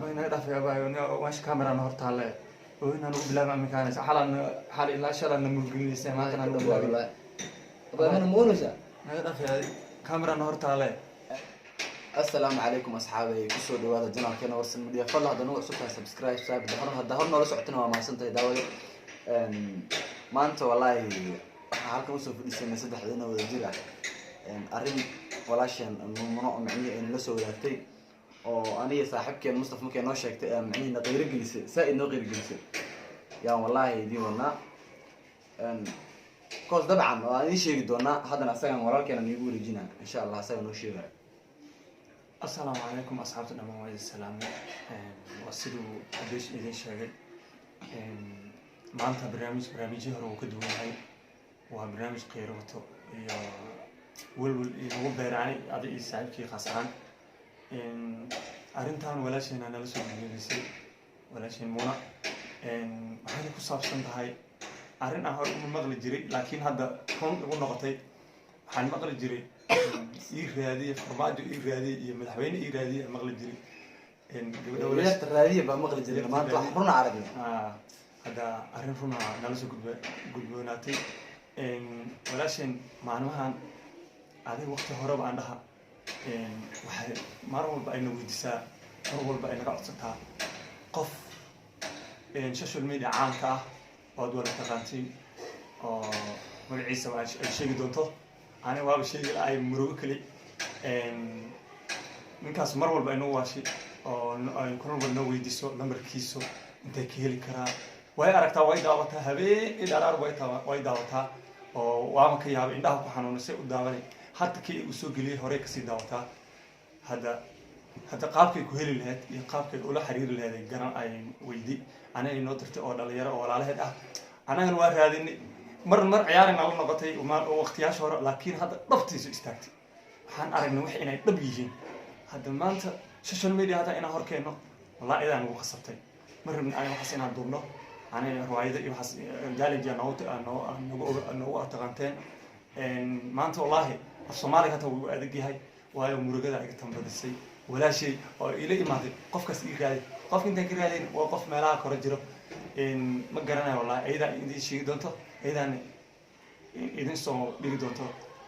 Inaga dhaafay, abaayo. Meesha kamerana hor taalle oo inaan ugu bilaabay aminkaanaysa xalaan xal ilaa shalaan na murgelinaysa, maantana ugu bilaabay. Wallahi, abaa, mana moonaysaa? Naga dhaafay, kamerana hor taalle. Assalaamu calaykum, asxaabay. Kusoo dhawaada channelkeena Warsan Media. Fadlan, hadda nagu cusub tahay, subscribe saab. Hor hadda hor noola socotana, waa mahadsantahay, daawada. Maanta wallaahi waxaan halkan usoo fadhiisanay saddexdeena wada jir ah arrin walaasheen Mumuno oo micnihii ay nala soo wadaagtay, oo aniga saaxiibkeen Mustafa markay noo sheegtay ee micnihii na qiiro gelisay, saa-id noo qiiro gelisay, yaan wallaahi idiin wadnaa cause dabcan waan idiin sheegi doonaa. Haddana asagan walaalkeena niigu wareejinaa, insha Allah, asaga noo sheegayo. Assalaamu calaykum, asxaabta dhammaan, waa idin salaamay. Waa siduu Abeesh idin sheegay, maanta barnaamijyii hore wuu ka duwan yahay. Waa barnaamij qiiro wato iyo welwel iyo nagu beeraani adi iyo saaxiibkii khaas ahaan. Arrintan walaasheena nala soo gudbisay, walaasheen Muna, waxayna ku saabsan tahay arrin aan hore uma maqli jiray, laakiin hadda run igu noqotay. Waxaan maqli jiray "ii raadiye Farmaajo, ii raadiye" iyo "madaxweyne ii raadiye" aan maqli jiray. Gabadha Yarta raadiya baa maqli jiray, maanta wax runa aragnay. Ah, hadda arrin runa nala soo gudboonaatay. Walaasheen maalmahan adiga waqti horeba aan dhaha, waxay mar walba ayna weydiisaa, mar walba ay naga codsataa qof social media caanka ah oo aad wada taqaantiin, oo magaciisa ay sheegi doonto. Ani waaba sheegi lahay murugo keli. Ninkaas mar walba ay noo waashay oo ay mar walba noo weydiiso lambarkiiso, intay ka heli karaa. Way aragtaa, way daawataa, habeen iyo dharaar way daawataa, oo waaba ka yaabay, indhaha ku xanuunasay u daawanay. Hadda kii uu soo geliyey horey kasii daawataa. Hadda qaabkay ku heli lahayd iyo qaabkay ula xiriiri lahayd ay garan ay weydi aniga inoo dirtay, oo dhalinyaro oo walaalaheed ah. Annagana waa raadinay. Mar mar ciyaarina la noqotay waqtiyaasha hore, laakiin hadda dhabtiisu istaagtay. Waxaan aragnay wax inay dhab yihiin. Hadda maanta social media hadda inaan hor keenno, wallahi idaa nagu khasabtay. Ma rabnin aniga waxaas inaan duubno. Aniga riwaayada iyo waxaas challenge noogu taqaanteen. Maanta wallahi af Soomaaliga hata wuu adag yahay, waayo murugada iga tambadisay. Walaashay oo ila imaaday, "Qofkaas ii raadi." Qofka intaan ka raadayn waa qof meelaha kore jiro, ma garanayo wallahi. Ayadaa idin sheegi doonto, ayadaana idin soo dhigi doonto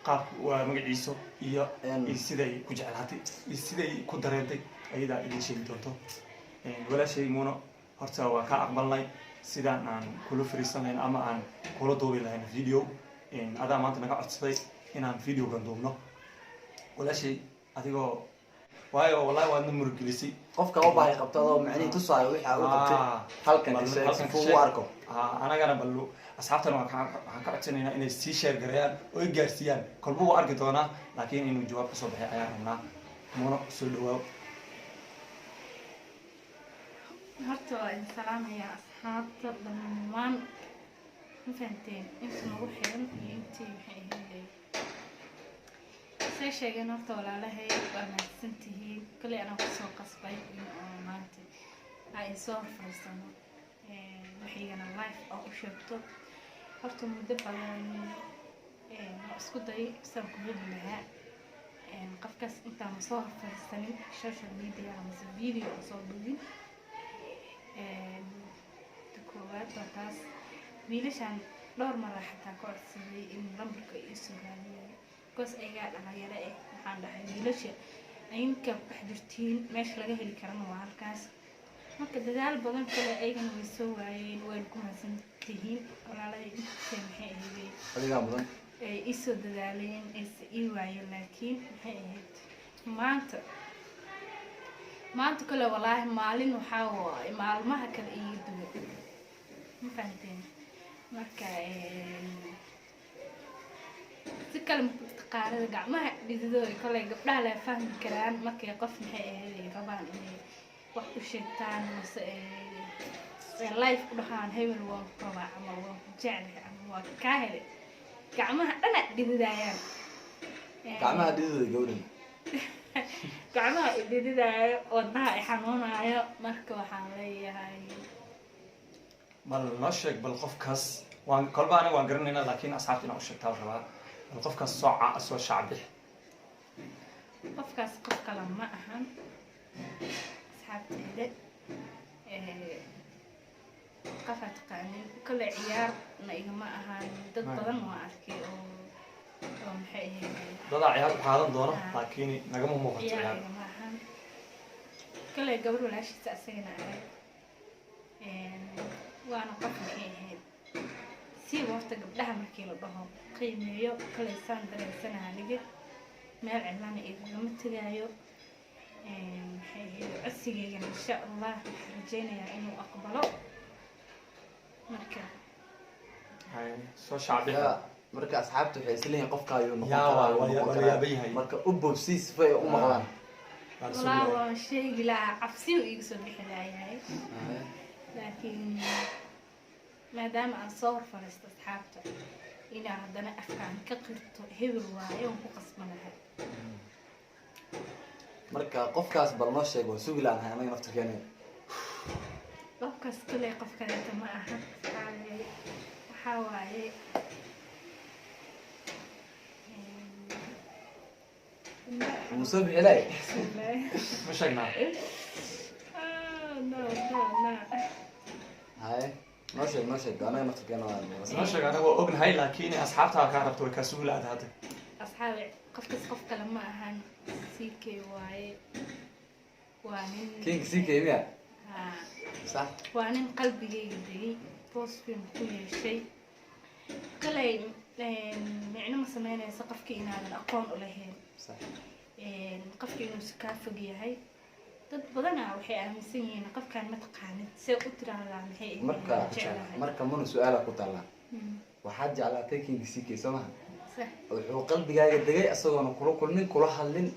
qaabka waa magaciiso iyo siday ku jeclaatay iyo siday ku dareentay, ayadaa idin sheegi doonto. Walaashay Muuno, horta waa kaa aqbalnay sidaan aan kula fariisan lahayn ama aan kula duubi lahayn video. Adaa maanta naga codsaday inaan videogan duubno, walaashay, adigoo waayo wallahi waadna murugelisay. Qofka u baahay qabto adoo macnihi tusaayo wixii aa u qabtay, halkan ka sheeg si uu u arko. Anagana bal asxaabtana waxaan ka codsanaynaa inay sii share gareeyaan oo ay gaarsiiyaan. Kolba wuu arki doonaa, laakiin inuu jawaab kasoo baxay ayaan rabnaa. Muuno, soo dhawaaw. Horta waa idin salaamayaa, asxaabta dhammaan. Ma fahanteen? Inta nagu xiran iyo intii maxay ahayd say sheegeen. Horta walaalahay, waa mahadsan tihiin. Kolley anaa kusoo qasbay in oo maanta ay soo hor fariisano, waxaygana live oo u sheegto. Horta muddo badan waa isku day saan ku heli lahaa qofkaas intaan soo hor fariisanin social media amase video oo soo duubin. Ta koowaad waa taas. Wiilashan dhowr mara xataa ka codsaday in lambarka iisoo raadiyay, because ayagaa dhalinyaro eh. Waxaan dhahay, "Wiilasha idinka ku dhex jirtiin, meesha laga heli karana waa halkaas." Marka dadaal badan kale ayagana way soo waayeen. Wayna ku mahadsan tihiin, walaalada, intay maxay ahayd Adigaa mudan. ay iisoo dadaaleen, ayse ii waayeen. Laakiin maxay ahayd, maanta kale walaahi maalin waxaa waaye maalmaha kale iiga duwan. Ma fahanteen? Marka si kale mataqaanada gacmaha dhididooda kale gabdhaha la fahmi karaan markay qof maxay ahayd ay rabaan inay wax u sheegtaan mase ay live ku dhahaan, "Hebel waan ku rabaa" ama "Waan ku jeclahay" ama "Waan kaa helay", gacmaha dhana dhididayaan. Gacmaha dhididooda gabadhan. Gacmaha i dhididaayo, wadnaha i xanuunaayo. Marka waxaan leeyahay, Bal noo sheeg bal qofkaas. Waan kolba aniga waan garanaynaa, laakiin asxaabta inaan u sheegtaa la rabaa. Bal qofkaas soo shaacbix. Qofkaas qof kale ma ahan, asxaabta. Asxaabteyda, qofaa taqaanin kole, ciyaarna igama ahaan. Dad badan waa arkay oo maxay ahayd. Dadaa ciyaar u qaadan doono, laakiin nagama muuqato ciyaar ciyaar. Igama ahaan. Kole gabar walaashiisa asagana ahay, waana qof maxay ahayd siiba horta gabdhaha markii la dhaho qiimeeyo. Kale saan dareensanaha aniga, meel cidlana igagama tegaayo. Maxay ahayd, codsigeygana insha Allah waxaan rajeynayaa inuu aqbalo marka. Hay, soo shacbiga. Ya, marka asxaabta waxay isleeyihiin qofka ayuu noqon Yaa, karaa, ayuu waa noqon waa la karaa. yaaban yahay. Marka u boobsii sifa ay u maqlaan. Waa la Walaa sugaya. Waan sheegi lahaa, cabsi uu iga soo bixi laayahay, laakiin maadaama aan soo hor fariisto asxaabta, inaa haddana afkaan ka qirto hebel waaye, waan ku qasbanahay. Marka qofkaas bal noo sheeg, waa sugi laanahay anaga naftirkeena. Qofkaas kale qof kaleeta ma aha asxaabey, waxaa waaye Wuu soo bixi lahay. Ma sheegnaa? Ah, no, no, no. Haye, noo sheeg, noo sheeg, anaga naftirkeena waa Noo sheeg, anaga waa ognahay, laakiin asxaabtaa kaa rabto, way kaa sugi lahayd hadda. Asxaabe, qofkaas qof kale ma ahan, CK waaye. Waa nin King CK miya? Haa. Sax. Waa nin qalbigayga degay, boos weyn ku yeeshay. Kaley micno ma sameynayso qofkii inaadan aqoon u lahayn, qofkii inuusa kaa fog yahay. Dad badanaa waxay aaminsan yihiin qofkaan ma taqaanid, see u tiraahdaa maxay ahayd, Marka waan jeclahay. Marka mana su-aala ku taallaa. Waxaad jeclaatay King CK, soo maha? Sax. Wuxuu qalbigaaga degay isagoona kula kulmin, kula hadlin,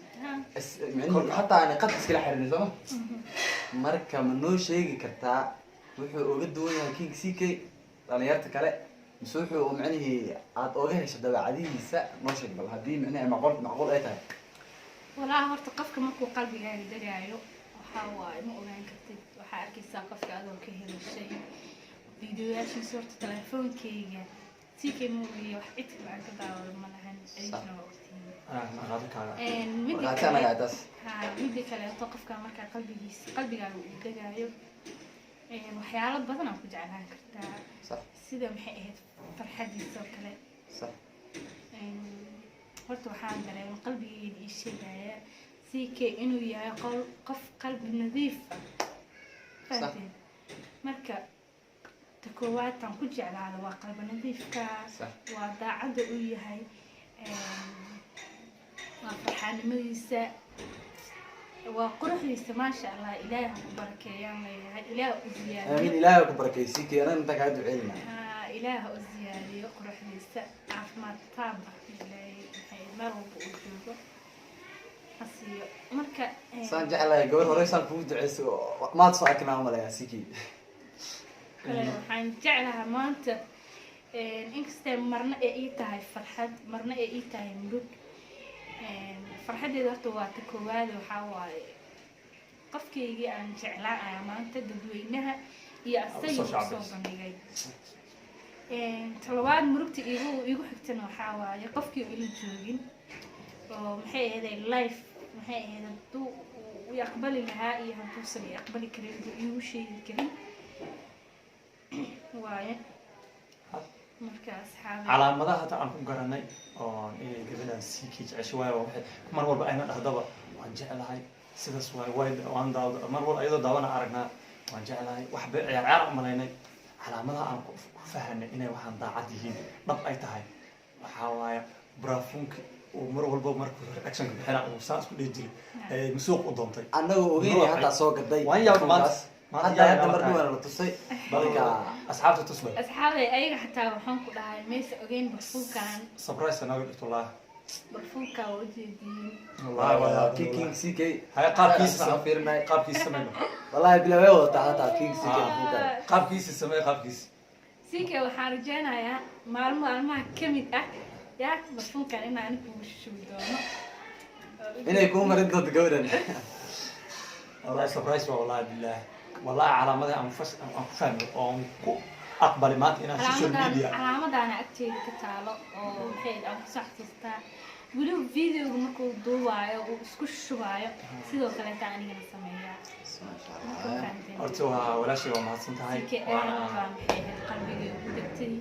micnihi hataa aanay qad iskala xirin, soo ma? Marka ma noo sheegi kartaa wuxuu uga duwan yahay King CK dhalinyarta kale, mise wuxuu micnihii aad oga hesho dabeecadihiisa? Noo sheeg bal haddii micnihi macquul macquul ay tahay. Walaa, horta qofka markuu qalbigaaga degaayo waxaa waaye ma ogaan kartid. Waxaa arkaysaa qofka adoo ka helashay videoyaashiisa. Horta telefoonkeyga CK movie wax cid kale aan ka daawado ma lahan, idinkana waa ogtihiin. Markhaati kaaga. Midda Markhaati kale anaga taas. Ha, midda kaleeto, qofka markaa qalbigiisa qalbigaaga uu degaayo, waxyaalo badan aa ku jeclaan kartaa, sida maxay ahayd farxadiisa oo kale. Horta waxaan dareemay qalbigeyga ii sheegaya CK inuu yahay qof qalbi nadiif ah. Fahanteen? Marka ta koowaad taan ku jeclaada waa qalbi nadiifka, waa daacadda uu yahay, waa farxaanimadiisa, waa quruxdiisa. Maasha Allah, Ilaahay ha ku barakeeyaan leeyahay, Ilaah u ziyaadiyo. Aamin, Ilaahay ku barakeey CK, anaga intaan kaaga duceynaa. Haa, Ilaah ha u ziyaadiyo quruxdiisa, caafimaad taam ah Ilaahay maxay meel walba uu joogo ha siiyo. Marka Saan jeclahay gabar hore saan kugu duceyso maad soo arkinaa umaleeyaa CK. Kale waxaan jeclahaa maanta, inkastee marna ay ii tahay farxad, marna ay ii tahay murug. Farxaddeeda horta waa ta koowaad, waxaa waaye qofkaygii aan jeclaa ayaa maanta dadweynaha iyo asaga Soo usoo shacbaysa. bandhigay. Talabaad murugta iigu xigtana waxaa waaye qofkii ila joogin oo maxay ahayd life, maxay ahayd, hadduu uu i aqbali lahaa iyo hadduusan i aqbali karin buu iigu sheegi karin waaye. Marka asxaabi, Calaamadaha hata aan ku garanay oon inay gabadhaan CK jecesho waayo waxay mar walba ayna dhahdaba "waan jeclahay", sidaas waay way waan daawda mar walba iyadoo daawana aragnaa "waan jeclahay", wax bay ciyaar ciyaar u malaynay. Calaamadaha aan ku fahanay inay waxaan daacad yihiin, dhab ay tahay, waxaa waaye barafuunka uu mar walba markuu reactionka bixina uu saa isku dhihi jiray ee masuuq u doontay. Annaga ogeynay hataa soo gaday. Waan yaabay maanta. Maanta Hadda yaabay hadda maanta. mar dhawaana la tusay marka. Asxaabta tusbay. Asxaabay, ayaga xataa waxaan ku dhahay maysa ogeyn barfuunkan. Surprise nooga dhigto wallahi. Barfuunka waa ujeediin. Wallahi waa yaabay. King CK. Haya, qaabkiisa. Soo fiirinay. Qaabkiisa sameyno. Wallahi bilaa way wadataa hataa King CK barfuunka. Qaabkiisa samee, qaabkiisa. CK waxaan rajeynayaa maalmo maalmaha ka mid ah yaa barfuunkan inaan aniga kugu shubi doono. Inay kuu marin doonto gabadhan. Wallahi surprise waa, wallahi billah, wallahi calaamadaha aan ku fahmay oo aan ku aqbalay maanta inaan social Calaamadan media calaamadaana agteeda ka taalo oo maxay aan kusoo xasuustaa. Weliba videoga markuu duubaayo uu isku shubaayo, sidoo kaleeta anigana sameeyaa. Maasha Marka Allah. fahanteen. Horta waa walaashay, waa mahadsan tahay. CK aad Waana baa, maxay ahayd, qalbigay ugu degtay.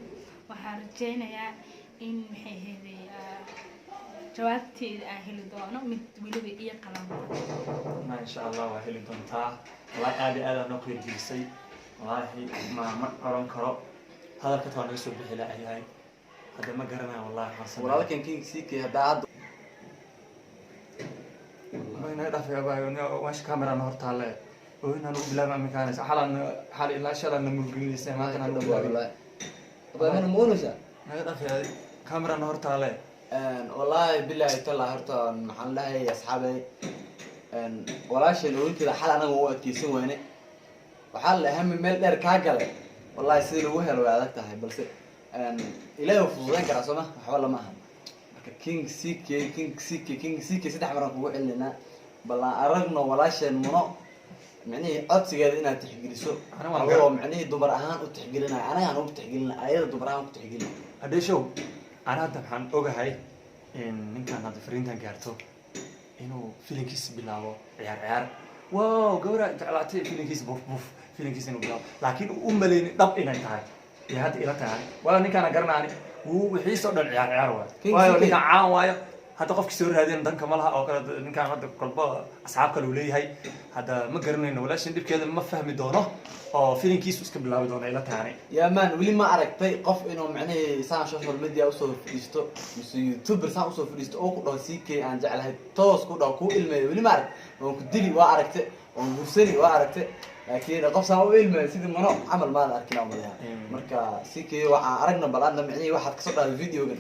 Waxaan rajaynayaa in, maxay ahayd, jawaabteeda aan heli doono, mid weliba iyo qalanta. Ma insha Allah waa heli doontaa. Wallahi aad iyo aad aa noo qiirgelisay. Wallaahi ma oran karo, hadalka taa naga soo bixi laayahay hadda, ma garanayo wallahi waxaan sameeyo. Walaalkan King CK haddaa hadda Ma inaga dhaafay abaayo, meesha kamerana hor taalle oo inaan ugu bilaabay aminkaanaysa xalaan xal ilaa shalaan na murgelinaysa, maantana nagu bilaabay. Wallahi abaa mana moonaysaa. Naga dhaafay adi, kamerana hor taalle. Wallaahi billahi taala, horta maxaan dhahay asxaabay, walaasheen ooyinteeda xal anaga u adkeysan wayne. Waxaa la hami meel dheer kaa galay, wallahi sidii lagu helo way adag tahay, balse Ilaahay wuu fududeyn karaa, soo ma? Waxba lama aha. Marka King CK, King CK, King CK, saddex maraan kugu celinaynaa. Bal aan aragno walaasheen Muno micnihii codsigeeda inaad tixgeliso. Ana waan adoo micnihii dumar ahaan u tixgelinaya, anagaan ugu tixgelina, ayada dumar ahaan ku tixgelina. Hadheeshow, ana hadda waxaan ogahay in ninkan hadda fariintan gaarto inuu filinkiisa bilaabo ciyaar ciyaar, wow, gabadha jeclaatay, filinkiisa buf buf, filinkiisa inuu bilaabo, laakiin uu u maleyni dhab inay tahay iyo hadda ila tahay. Waayo ninkaana garanaani wuu wixiisoo dhan ciyaar ciyaar waayo. King Waayo CK. ninkaan caan waayo, hadda qofkii soo raadin danka ma laha oo kale. Ninkaan hadda kolba asxaab kale uu leeyahay, hadda ma garanayno, walaashin dhibkeeda ma fahmi doono oo filinkiisu iska bilaabi doono ila tahay. Yaa maan, weli ma aragtay qof inuu micnihii saan social media usoo fadhiisto mise YouTuber saan usoo fadhiisto oo ku dhaho "CK aan jeclahay", toos ku dhaho, kuu ilmeeyo? Weli ma arag. Waan ku dili waa aragte, waan guursani waa aragte, laakiin qof saan u ilmeeyo sidii mano camal maada arkin aan maleeyaa. Marka CK waxaan aragna, bal adna micnihii waxaad kasoo dhahday videogan.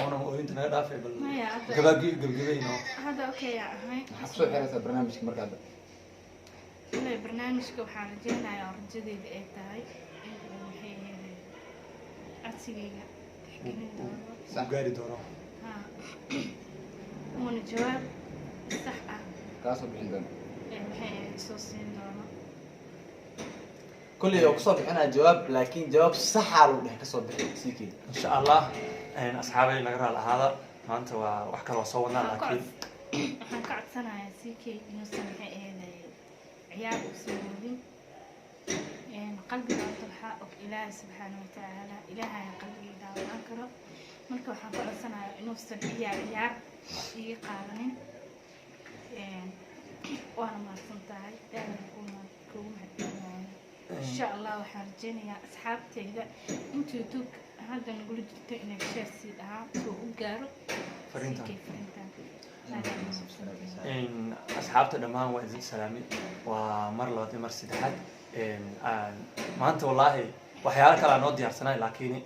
Una ooyinta naga dhaafay bal. Maya, hadda gabaagi gabagabayno. Hadda okay aa ahay. Maxaad kusoo xiraysaa barnaamijka marka hadda? Ilaa barnaamijka waxaan rajeynayaa oo rajadeyda ay tahay in uu, maxay ahayd, codsigayga tixgelin doono. Uu gaari doono. Ha, uuna jawaab sax ah kaasoo bixin doono. ee, maxay ahayd, soo siin doono. Kolley oo kusoo bixinaya jawaab, laakiin jawaab saxaa lagu dhex kasoo bixi CK. Insha Allah. Asxaabay, naga raal ahaada, maanta waa wax kale waa soo wadnaa. Waxaan ka laakiin waxaan ka codsanayaa CK inuusan, maxay ahayd, ciyaar uusan moodin. Qalbiga horta waxaa og Ilaahay subxaana watacaala, Ilaahay qalbiga daawacan karo. Marka waxaan ka codsanayaa inuusan ciyaar ciyaar iga qaadanin. Waana mahadsan tahay, aadaan kugu mahadcelinaya. Insha Allah waxaan rajeynayaa asxaabteyda inta YouTube hadda nagula jirto inay share sii dhahaan si uu u gaaro Fariintan. CK fariintan. Aad aad mahadsantahay. Asxaabta dhammaan waa idin salaami, waa mar labaad iyo mar saddexaad. Maanta wallaahi waxyaalo kale aan noo diyaarsanay, laakiin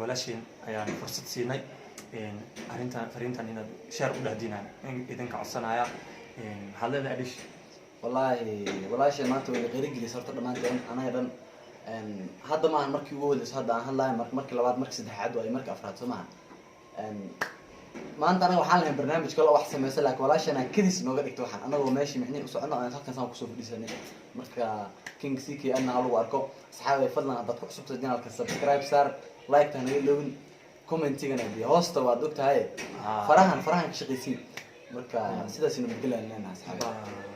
walaashiin ayaan fursad siinay. Arrintan fariintan inaad share u dhahdiinaan idinka codsanaya. Maxaad leedahay, Adish? Wallaahi walaashay maanta way qiirigelisay horta dhammaanteen anaga dhan. Hadda maahan markii ugu horreysay hadda aan hadlayo, markii labaad, markii saddexaad waayo, markii afraad, soo maaha? Maanta anaga waxaan lahayn barnaamij kale oo wax sameysan, laakiin walaashan aan kadis nooga dhigto waxaan anagoo meeshii micnihi u socono aan halkan saan kusoo fadhiisanay. Marka King CK adna ha lagu arko. Asxaabay, fadlan haddaad ku cusubtahay channelka, subscribe saar, like ta naga ilowin, commentigana dee hoosta waad og tahay. Farahan farahan ka shaqaysiin. Marka sidaas nabadgelyan leenahay, asxaabay.